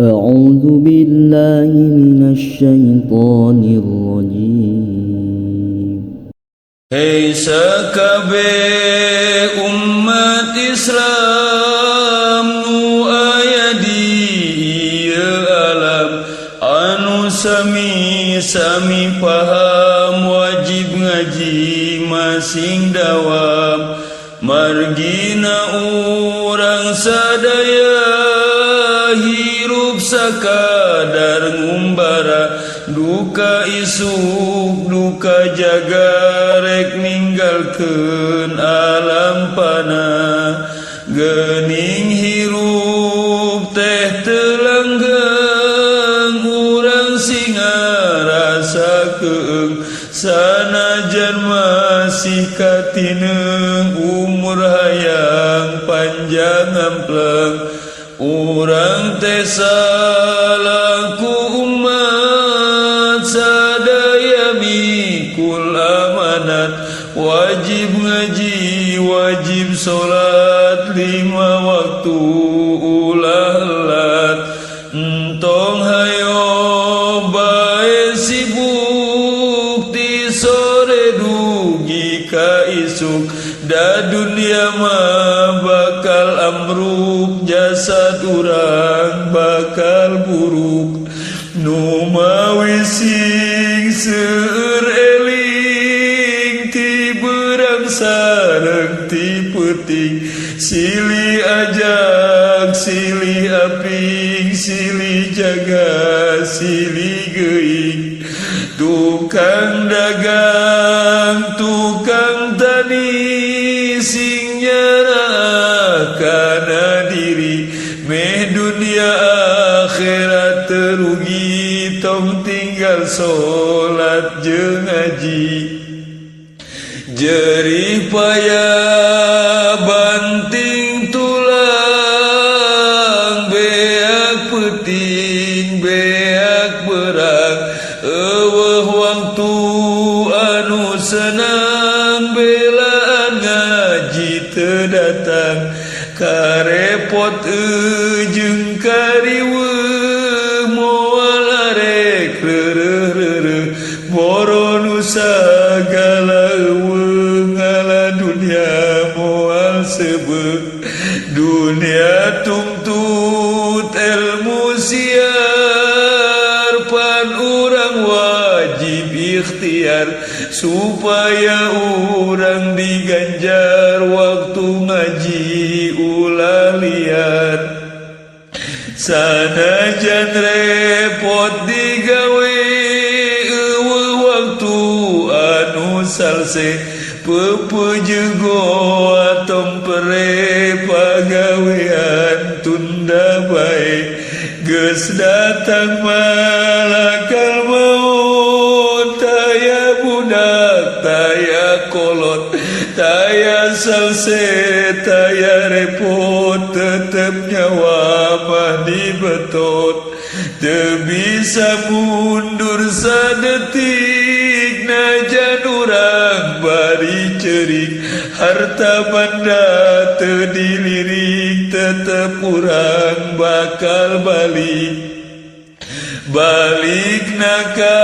أعوذ بالله من الشيطان الرجيم. Hei sakabeh umat Islam nu aya di ieu alam, anu sami-sami paham wajib ngaji masing dawam, margina urang sadaya hirup sakadar ngumbara, duka isuk duka jaga rek ninggalkeun alam pana. Geuning hirup teh teu langgeng, urang sing ngarasa keung sanajan masih katineung, umur hayang panjang ampleng. Urang teh salaku umat sadaya mikul amanat, wajib ngaji, wajib salat lima waktu, ulah lat. Entong hayo bae sibuk ti sore dugi ka isuk, da dunia mah bakal amruk, jasad urang bakal buruk. Nu mawi sing seueur eling ti beurang sareng ti peuting, silih ajak, silih aping, silih jaga, silih geuing. Tukang dagang, tukang tani, sing nyerah kana diri, meh dunia akhirat terugi. Tong tinggal salat jeung ngaji. Jerih payah banting tulang, beak peuting beak berang, eueuh waktu anu senang, belaan ngaji teu datang, karepot jeung kariweuh, moal arek reureuh-reureuh, boro nu sagala eueuh, ngala dunia moal seubeuh. Dunia tuntut ilmu siar, pan urang wajib ikhtiar supaya urang diganjar. Waktu ngaji ulah liar, sanajan repot digawe, eueuh waktu anu salse, pepejego atong pere, pagawean tunda bae, geus datang malakal maut, taya budak taya kolot, taya salse taya repot, tetep nyawa mah dibetot. Teu bisa mundur sadetik, najan urang bari ceurik, harta banda teu dilirik, tetep urang bakal balik, balik ka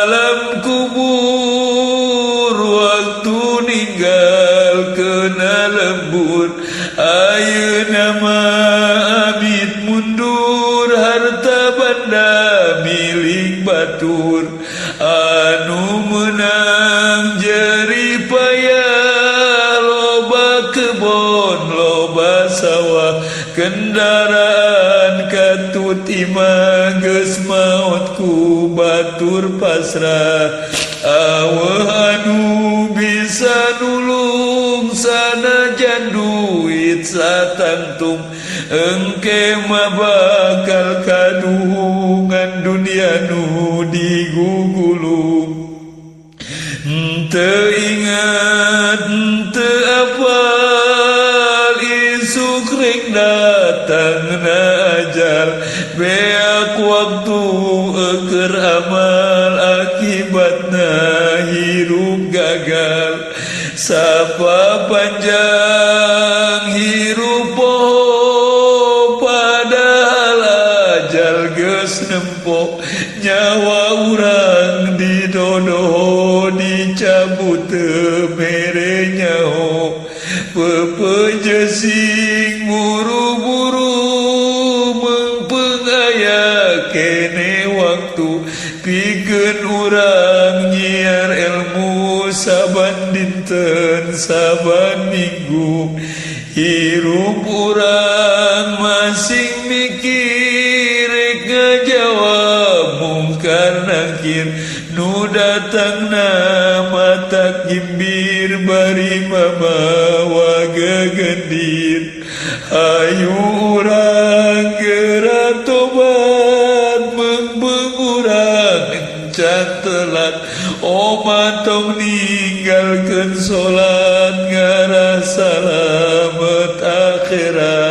alam kubur. Waktu ninggal kena lembur, ayeuna mah amit mundur, harta banda milik batur. Anu menang jerih payah, loba kebon loba sawah, kendaraan katut imah, geus maot ku batur pasrah. Aweuh anu bisa nulung sanajan duit satangtung, engke mah bakal kaduhungan dunia nu digugulung. Teu ingat teu apal isuk rek datang na ajal, beak waktu eker amal, akibatna hirup gagal. Sapa panjang hirup poho, padahal nyaho. Pepeje sing buru-buru meungpeung aya kene waktu pikeun urang nyiar ilmu saban dinten saban minggu. Hirup urang masing mikir rek ngajawab mungkar nakir nu datangna matak jimbir bari mamawa gegendir. Hayu urang geura tobat meungpeung urang encan telat omat tong ninggalkeun salat ngarah salamet akhirat.